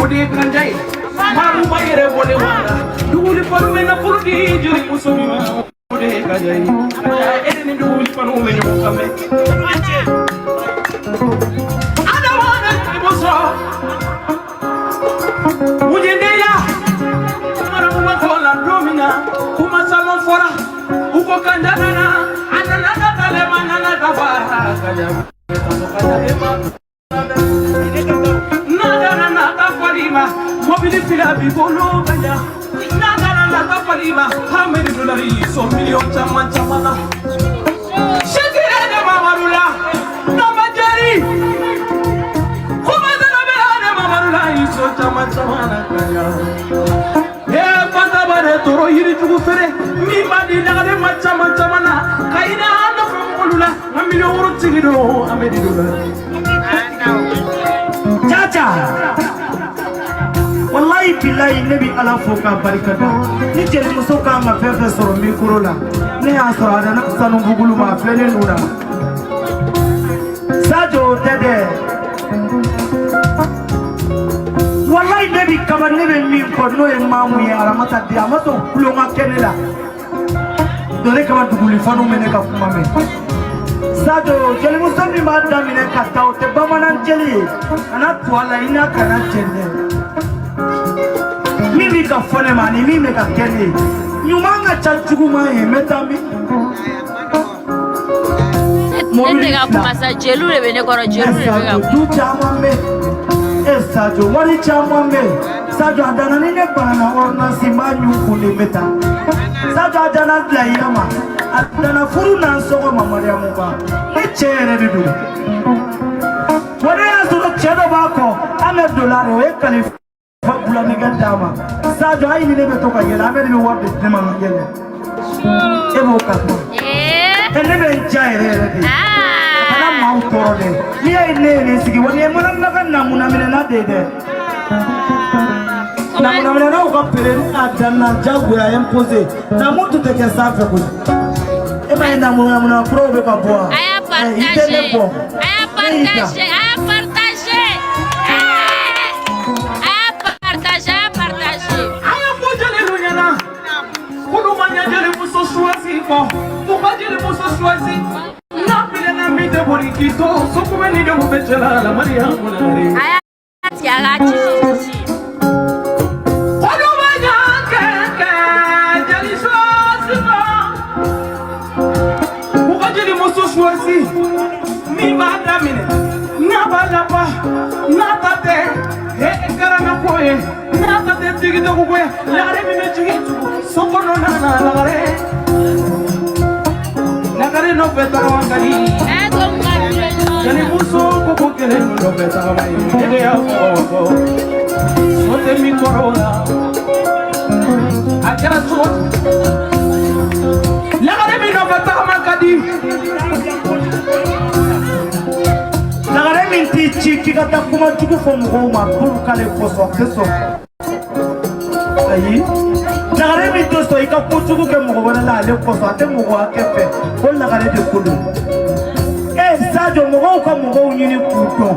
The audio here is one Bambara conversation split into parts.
O de ye kanja ye. Maramuba yɛrɛ bɔlen wara. Duguli fanu bɛ nafolo di jeli muso min ma. O de ye kanja ye. Kanja e ni duguli fanu bɛ ɲɔgɔn kan mɛn. Adama jelimuso. Mujindeya. Maramuba kɔla don min na. Kuma caman fɔra. U ko kanja nana. A nana ka kalema nana ka fara. Kanja kanja ma. Nagana nata falima, mobili fila bi bolo kanja. Nagana nata falima, hamedi dolari so million caman caman na. Shekire de Mamadu la, nama jari. Kuma dana bɛ de Mamadu la, so caman caman na kanja. Ee fanta de toro yirijugu feere, min b'a di lagare ma caman caman na. Ka ina an nɔfɛ mɔgɔlu la, nka miliyɔn woro tigi don Amedi dolari. Caca, wallahi bilahi, ne bi Ala fo k'a barika da. Ni jelimuso kan ka fɛn fɛn sɔrɔ mikoro la, ne y'a sɔrɔ a nana sanu bugulu ma, a filɛ ne nun na. Sajo, o tɛ dɛ, wallahi ne bi kaba. Ne bɛ min fɔ, n'o ye maamu ye, Aramata di a ma sɔn kulon ka kɛ ne la. Donc ne kama duguli fanu bɛ ne ka kuma mɛn. Sajo, jelimuso min b'a daminɛ ka taa, o tɛ bamanan jeli ye. Kana to a la, i n'a kana jɛn dɛ. Min bɛ ka fɔ ne ma ani min bɛ ka kɛ ne ye, ɲuman ka ca juguman ye. N bɛ taa min? Ne tɛ ka kuma sa, jeliw de bɛ ne kɔrɔ, jeliw de bɛ ka Sajo, kuma. Du caman bɛ yen. E Sajo, wari caman bɛ yen. Sajo, a danna ni ne banana ordonnance, n b'a ɲun kun de, n bɛ taa. Sajo, a danna bila ma, a danna furu n'an sɔgɔma. Mariyamu ba, ne cɛ yɛrɛ de don wa. Ne y'a sɔrɔ cɛ dɔ b'a kɔ, an bɛ dolari, o ye kalifa bulanɛgɛ d'a ma. Sajo, hali ni ne bɛ to ka yɛlɛ, an bɛ de bɛ wari de di ne ma, n ka yɛlɛ, e b'o kalama. Ee. E ne bɛ n ja yɛrɛ yɛrɛ de. Kana Aa. Maaw tɔɔrɔ dɛ. N'i y'a ye ne ye nin sigi, wa nin ye manamana namunaminɛna de ye dɛ. Namunaminɛnaw ka pere a danna jagoya imposé. Namu tun tɛ kɛ sanfɛ koyi. E ma ye namunamina kuraw bɛ ka bɔ wa? A y'a I tɛ ne partager. bɔ. A y'a Ne y'i da. partager. A y'a partager. A y'a partager. A y'a partager. A y'a fɔ jeliw ɲɛna k'olu ma ɲɛ jelimuso suwasi kɔ, u ka jelimuso suwasi n'a bilenna min tɛ boli k'i to so kunbɛ ni denw bɛ cɛla la Mariyamu nare. A y'a tigɛ, a k'a ci ci ci. Olu ma ɲɛ kɛ kɛ jeli suwasi kɔ, u ka jelimuso suwasi min b'a daminɛ n'a b'a laban, n'a ta tɛ e kɛra ko ye, n'a ta tɛ jigi dogo ko ye, lagare min bɛ jigin so kɔnɔna na, lagare lagare nɔfɛ tagama ka di. A y'a to mun ka vidéo ɲɔgɔn na. Jelimuso ko ko kelen nɔfɛ tagama ye, ne de y'a fɔ so tɛ min kɔrɔ la, a kɛra cogo di? Lagare min nɔfɛ tagama ka di. Lagare min t'i ci k'i ka taa kuma jugu fɔ mɔgɔw ma k'olu k'ale kɔsɔn, a tɛ sɔn. Ayi, lagare min tɛ sɔn i ka kojugu kɛ mɔgɔ wɛrɛ la ale kɔsɔn, a tɛ mɔgɔ hakɛ fɛ, o lagare de ko don. E Sajo, mɔgɔw ka mɔgɔw ɲini k'u dɔn.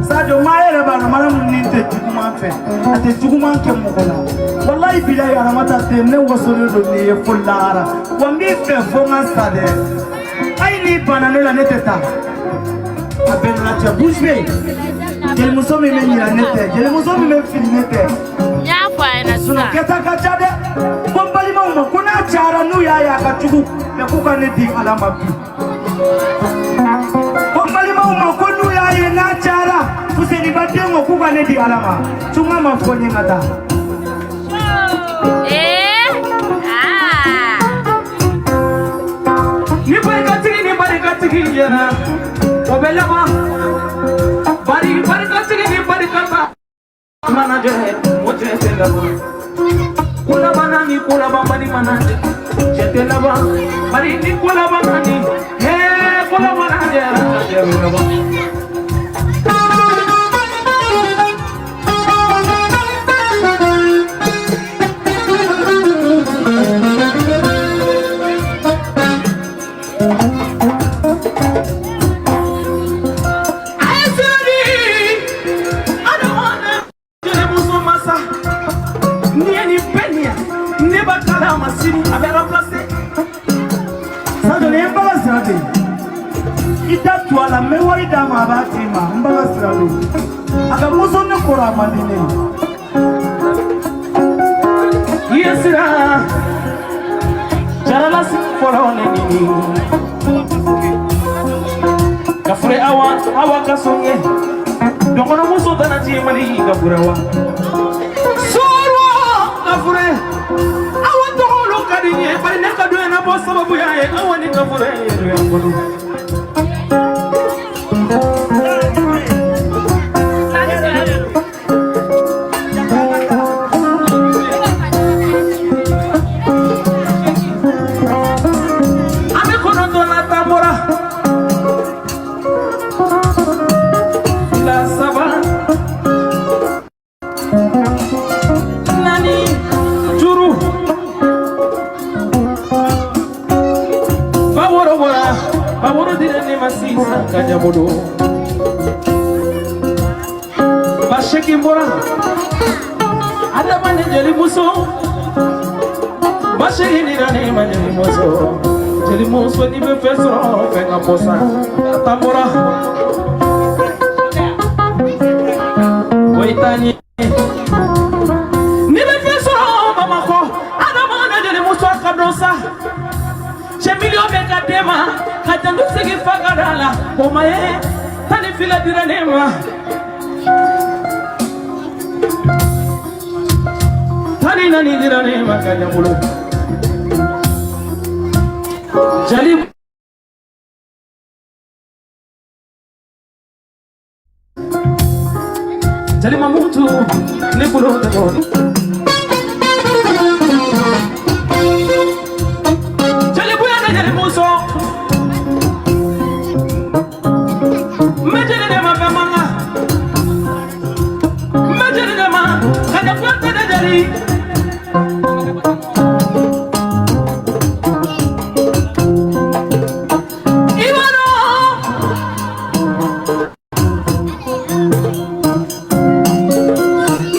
Sajo, maa yɛrɛ b'a dɔn maramu nin tɛ juguman fɛ, a tɛ juguman kɛ mɔgɔ la. Walayi bilayi, Aramata tɛ ne wasolen don n'i ye fo lahara wa. N b'i fɛ fo n ka sa dɛ. Hali n'i banna ne la, ne tɛ taa. A bɛɛ nana cɛ bouche bée. Jelimuso min bɛ ɲina ne tɛ, jelimuso min bɛ fili ne tɛ. N y'a fɔ a ɲɛna Sinon sisan. Kɛta ka ca dɛ. Ko n balimaw ma ko n'a cayara, n'u y'a ye a ka jugu mɛ, k'u ka ne di Ala ma bi. Ko n balimaw ma ko n'u y'a ye n'a cayara, Fuseniba den ko k'u ka ne di Ala ma. Tunga ma fɔ n ye ka taa. Ee. Aa. Ni barikatigi ni barikatigi yɛrɛ, o bɛ laban bari. Barikatigi ni barikata mana jɛ, o cɛ tɛ laban. Ko laban ni ko laban bali mana jɛ, cɛ tɛ laban bari. Ni ko laban ni hee ko laban jɛra, cɛ bɛ laban. A ye sira di adama. sini a bɛ remplacer. Sadio, nin ye n baga sira de ye. I t'a tu a la, n bɛ wari d'a ma, a b'a d'i ma. N baga sira don, a ka muso ne kɔrɔ, a man di ne ye. I ye sira jaralasi fɔlɔ ne ɲini ka fure awa awa ka sɔn ye dɔgɔnɔmuso tana ti mali ka fure wa sɔrɔ ka fure awa tɔgɔlu ka di n ye, bari ne ka don na bɔ sababuya ye awa ni ka fure ye don yan kɔnɔ. An bɛ kɔnɔntɔn na tan bɔra fila, saba, naani, duuru, ba wɔɔrɔ bɔra, ba wɔɔrɔ dira ne ma sisan ka ɲɛ bolo, ba seegin bɔra adama ni jelimuso, ba seegin dira ne ma jelimuso. Jelimuso, n'i bɛ fɛn sɔrɔ, fɛn ka bɔ sa a tan bɔra o i t'a ɲɛ. N'i bɛ fɛn sɔrɔ Bamakɔ, adama ni jelimuso ka dɔn sa, cɛ miliyɔn bɛ ka d'e ma ka janto segin fa ka da la, o ma ye 12 dira ne ma, 14 dira ne ma ka ɲɛ bolo jali. Jali Mamutu ne bolo tɛ ɲɔgɔn. Jali bonya ne jeli muso, n bɛ jeli de ma fɛn man kan, n bɛ jeli de ma ka ɲɛ kuyate ne jeli. I b'a dɔn,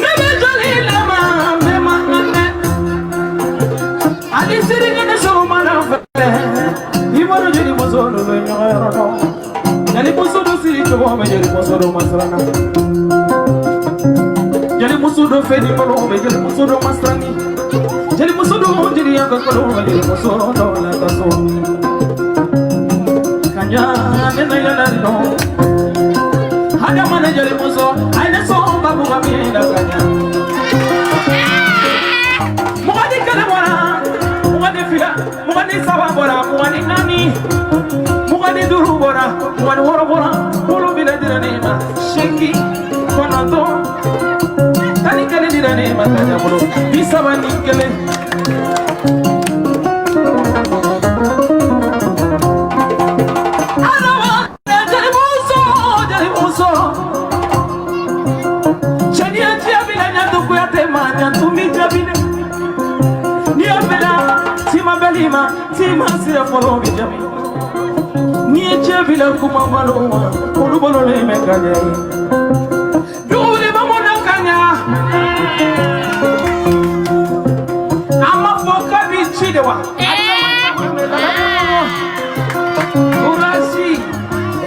ne bɛ jeli de ma n bɛ man kan dɛ, ani sini ne sɔgɔma la fɛ. I b'a dɔn, jeli muso dɔ bɛ ɲɔgɔn yɔrɔ dɔn, jeli muso dɔ siri cogo bɛ jeli muso dɔ masiran na, jeli muso dɔ fɛ ni bolo bɛ jeli muso dɔ masiran ni jeli muso dɔ jeli ya ka kolo bɛ jeli muso dɔ la ka so ka ɲa ne na yɛlɛ nɔ adama ne jeli muso a ye ne sɔn babu ka min na ka ɲa. 21 bɔra, 22, 23 bɔra, 24, 25 bɔra, 26 bɔra, 7 dira ne ma, 8, 9, 11 dira ne ma ka ɲa bolo, 31. Adama jelimuso, jelimuso cɛni ye jaabi la, ɲantu Kuyate ma ɲantu mi jaabi dɛ. N'i y'a mɛn tima bɛli ma tima sira fɔlɔ bi jaabi, n'i ye jaabi la kuma balo ma olu balolen bɛ ka ɲɛ ye duguli ba mɔna ka ɲa. A ma fɔ k'a b'i ci de wa? Kurasi,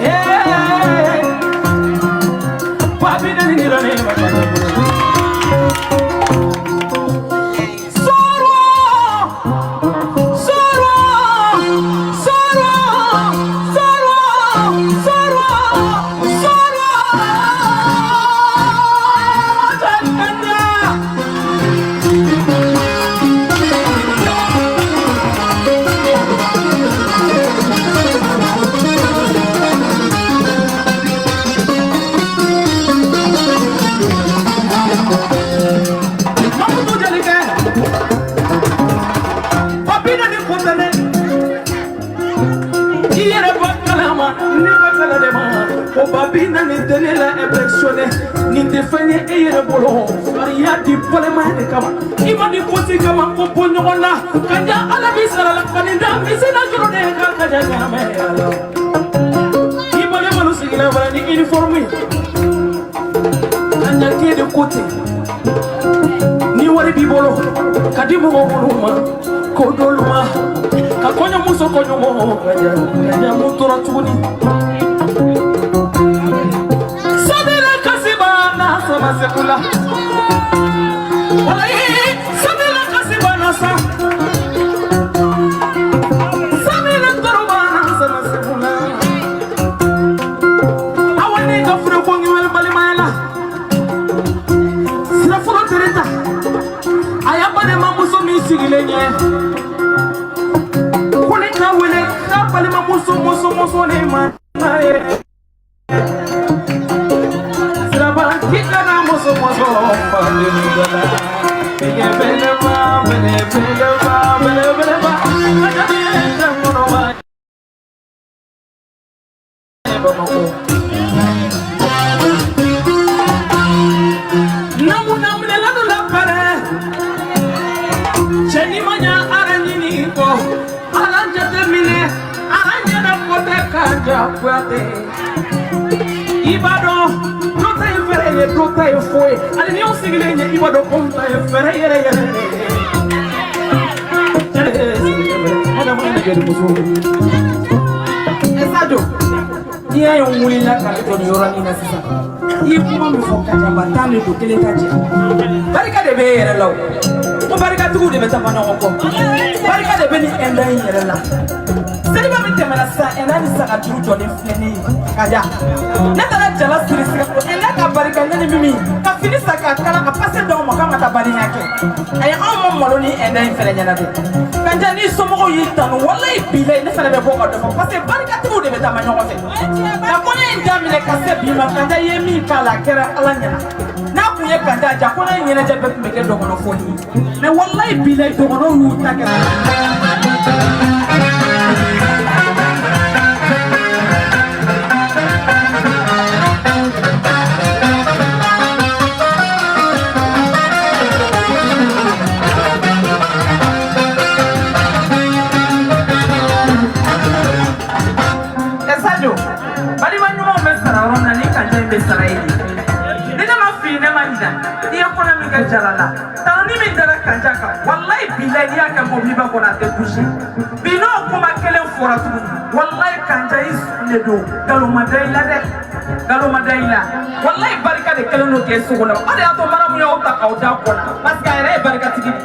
eh, papi nani nira ne ma ka ɲɛ bolo. Sɔrɔ, sɔrɔ, sɔrɔ, sɔrɔ, sɔrɔ, sɔrɔ, Jalikanya. Mamutu Jalikɛ, papi nani kɔntɛnɛ, i yɛrɛ bɔ kalama, ne bɛ kala de ma ko papi nani tɛ ne la impressionné. Nin tɛ fɛn ye e yɛrɛ bolo, fariya di balimaya de kama, i ma nin fosi kama ko bɔ ɲɔgɔn na ka ɲa. Ala b'i sara la ka nin da misi na juru de kan ka ɲa ɲaamɛ ala. I balimalu sigilen fana ni uniforme ye ka ɲa k'e de ko ten. Ni wari b'i bolo ka di mɔgɔ minnu ma k'o d'olu ma ka kɔɲɔmuso kɔɲɔbɔ ka ɲa mun tora tuguni. Sabira kasiba na sama sekula. Walayi sabira kasiba na sa. Sabira toroba na sama sekula. Awa ne ka furu ko ŋiwɛli balimaya la. Sirafɔlɔ tere ta. A y'a balimamuso min sigilen ye. Ko ne k'a wele k'a balimamuso muso muso ne ma n'a ye. Siraba k'i kana muso muso falen dɔ la. Bele bele ba bele bele ba bele bele ba. Kajabi jamana ba. Bamakɔ. Namu naminɛla dɔ la pɛrɛ. Cɛ ni ma ɲa ara ɲini kɔ. Ala jateminɛ ala ɲɛna ko tɛ ka ja Kuyate. I b'a dɔn dɔ ta ye fɛrɛ ye dɔ ta ye foyi ye. Hali ni y'aw sigilen ye i b'a dɔn ko n ta ye fɛrɛ yɛrɛ yɛrɛ de ye. Adama jelimuso. Ɛ Sadio, n'i y'a ye n wulila ka ne jɔ nin yɔrɔnin na sisan, i ye kuma min fɔ kajaba tan de don kelen ta cɛ. Barika de bɛ e yɛrɛ la o. Ko barikatigiw de bɛ taama ɲɔgɔn kɔ. Barika de bɛ nin ɛnda in yɛrɛ la. Seliba min tɛmɛna sisan, ɛnda ni saga duuru jɔlen filɛ ne ye. Kaja, ne taara jala siri Sikaso, ɛnda ka barika ne ni Mimi ka fini san k'a kala ka pase d'aw ma k'an ka taa badenya kɛ. Ayi, anw ma malo ni ɛnda in fɛnɛ ɲɛna dɛ. Kanja, ni somɔgɔw y'i tanu, walayi bilayi ne fɛnɛ bɛ bɔ ka dɔ fɔ parce que barikatigiw de bɛ taama ɲɔgɔn fɛ. Ka kɔɲɔ in daminɛ ka se bi ma, Kanja ye min k'a la, a kɛra Ala ɲɛna. N'a kun ye Kanja ja, kɔɲɔ in ɲɛnajɛ bɛɛ tun bɛ kɛ dɔgɔnɔ fɔli ye. Mais walayi bilayi dɔgɔnɔw y'u ta kɛ. Ɛ Sadio, balima ɲumanw bɛ sara yɔrɔ min na, ni Kanja in bɛ sara yen de. Ni ne ma fili, ne ma ɲina, n'i ye kɔnɔ min kɛ jala la, tanuni min dara Kanja kan, walayi bilayi n'i y'a kɛ mɔbiliba kɔnɔ a tɛ bouger. Bi n'o kuma kelen fɔra tuguni, walayi Kanja i sɔn de don, nkalon ma da i la dɛ. Nkalon ma da i la. Walayi barika de kɛlen don k'e sogo la. O de y'a to maramu y'aw ta k'aw da kɔ la parce que a yɛrɛ ye barikatigi de ye.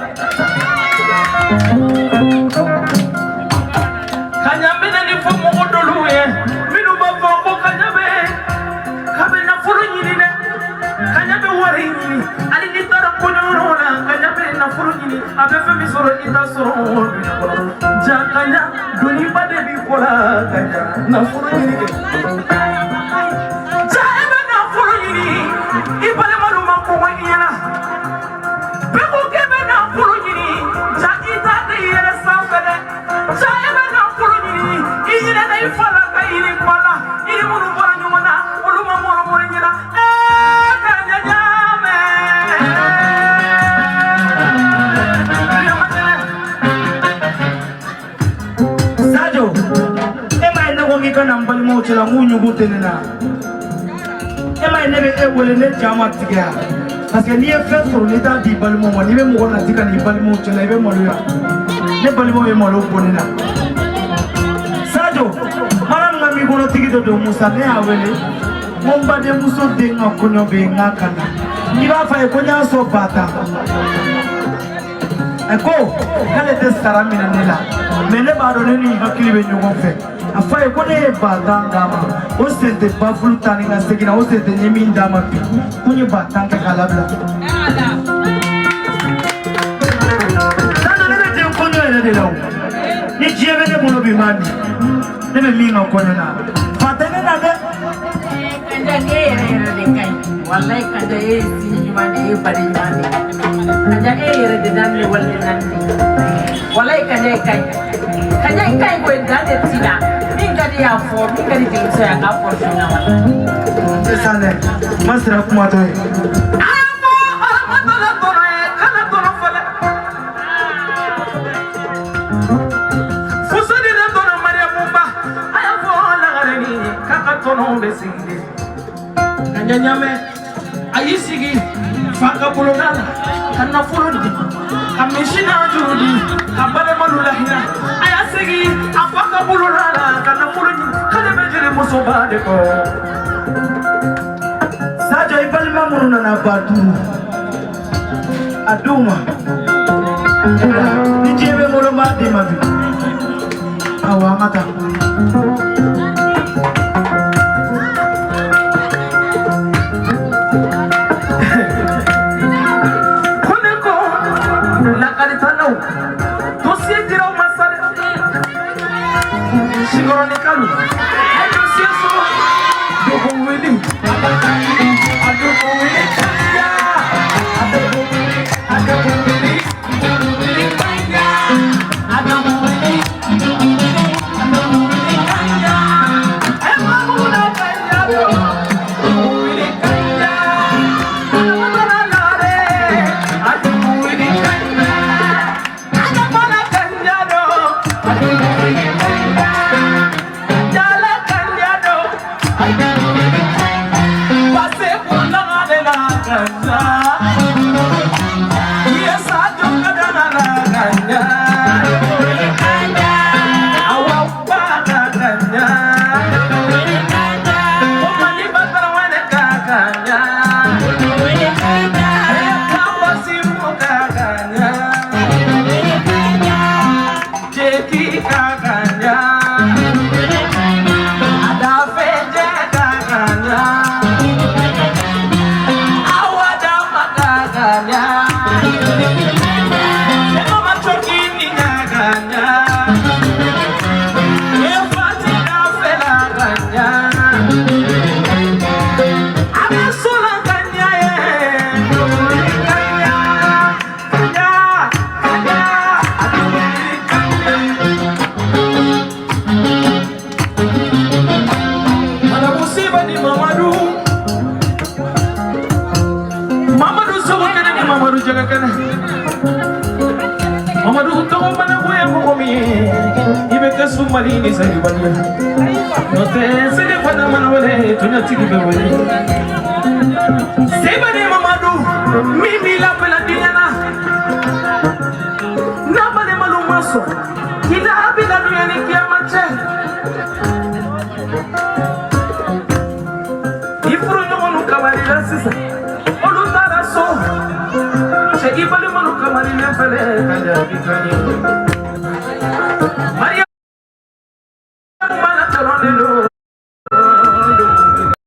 Kaɲa bɛ ni fɔ mɔgɔ dɔlu ye minnu b'a fɔ ko kaɲa bɛ k'a bɛ nafolo ɲini dɛ, kaɲa bɛ wari ɲini. Hali n'i taara kɔɲɔyɔrɔ la, kaɲa bɛ nafolo ɲini, a bɛ fɛn min sɔrɔ i t'a sɔrɔ dunuya kɔnɔ. Ja kaɲa doniba de b'i kɔ la, kaɲa nafolo ɲini kɛ. Ja e bɛ nafolo ɲini, i balimalu ma kɔngɔ i ɲɛna. Bɛɛ ko k'e bɛ nafolo ɲini, ja i t'a da i yɛrɛ sanfɛ dɛ. Ja e bɛ nafolo ɲini, i ɲinɛna i fa la ka yiri ba la, i ni minnu bɔra ɲɔgɔn na, olu ma mɔrɔ mɔrɔ ɲɛna. Ee kaɲa ɲaamɛ. Sadio, e ma ye ne ko k'i ka na n balimaw cɛla n k'u ɲugun tɛ ne na. E ma ye ne bɛ e wele ne ja ma tigɛ yan. Parce que n'i ye fɛn sɔrɔ n'i t'a di i balimaw ma, n'i bɛ mɔgɔ nati ka n'i balimaw cɛla, i bɛ maloya. Ne balimaw ye malo bɔ ne na. Sadio, mana min ka mikɔrɔtigi dɔ don Musa, ne y'a wele. N ko n badenmuso den ka kɔɲɔ bɛ yen n k'a ka na. I b'a fɔ a ye ko n y'a sɔn 10 000. Ɛ ko k'ale tɛ sara minɛ ne la, mais ne b'a dɔn ne ni hakili bɛ ɲɔgɔn fɛ. A fɔ a ye ko ne ye 10 000 d'a ma, o sen tɛ bafulu taa ni ka segin na, o sen tɛ n ye min d'a ma bi, ko n ye 10 000 kɛ k'a labila. Sadio, ne bɛ den kɔɲɔ yɛrɛ de la o. Ni diɲɛ bɛ ne bolo bi n b'a min. Ne bɛ min ka kɔɲɔ na, fa tɛ ne na dɛ. Kanja e yɛrɛ yɛrɛ de ka ɲi. Walayi Kanja e ye si ɲuman de ye, e ye baden ɲuman de ye. Kanja e yɛrɛ de daminɛ waliden naani de. Walayi Kanja e ka ɲi. Kanja i ka ɲi koyi, dan de t'i la. Min ka di y'a fɔ, min ka di jelimuso ye a k'a fɔ joona walayi. Sisan dɛ, ma sira kumatɔ ye. A y'a fɔ Aramata tɔnɔ ye kana tɔnɔ fɛlɛ. Fuseni de tɔnɔ Mariyamu ba, a y'a fɔ Lagarenin ye k'a ka tɔnɔ bɛ sigi de. Ka ɲaɲamɛ, a y'i sigi. Fa ka bolonda la ka nafolo di ka misi n'a juru di ka balimalu lahinɛ a y'a segin a fa ka bolonda la ka nafolo di k'ale bɛ jeli musoba de kɔ. Sadio i balima minnu nana ba duuru a d'u ma ni diɲɛ bɛ n bolo n b'a d'i ma bi awɔ an ka taa. Ko ne ko lakalitalaw dossier dira aw ma sa dɛ Sikɔrɔnikalu a ye dossier sɔrɔ dugu wuli a dugu wuli kanja a dugu wuli a dugu wuli dugu wuli kanja a dugu wuli dugu wuli a dugu wuli kanja ɛ mamuda kanja do dugu wuli kanja a lare a dugu wuli kanja a kanja do a dugu wuli kanja jala kanja do a dugu wuli pase kunna de la kanja yes a joka da la kanja awa ba ka kanja o mali batara wale ka kanja kamba simu ka kanja jeki ka kanja adafeje ka kanja awadama ka kanja Mama chokini na kanja efati na fela kanja abesola kanja ye kanja kanja kanja adumuli kanja. Malamu Siba ni Mamadu Mamadu sogo kene ni Mamadu jaga kene Mamadu tɔgɔ mana goya mɔgɔ min ye i bɛ kɛ sumali ni sayibali ye n'o tɛ seli fana mana wele tɔɲɔtigi bɛ wele Siba ni Mamadu min b'i labila diɲɛ na n'a balimalu ma sɔn k'i labila duɲɛ ni kiyama cɛ i furuɲɔgɔnw kamalila sisan olu taara so cɛ i balimalu kamalilen fɛnɛ ka jaabi ka ɲɛ.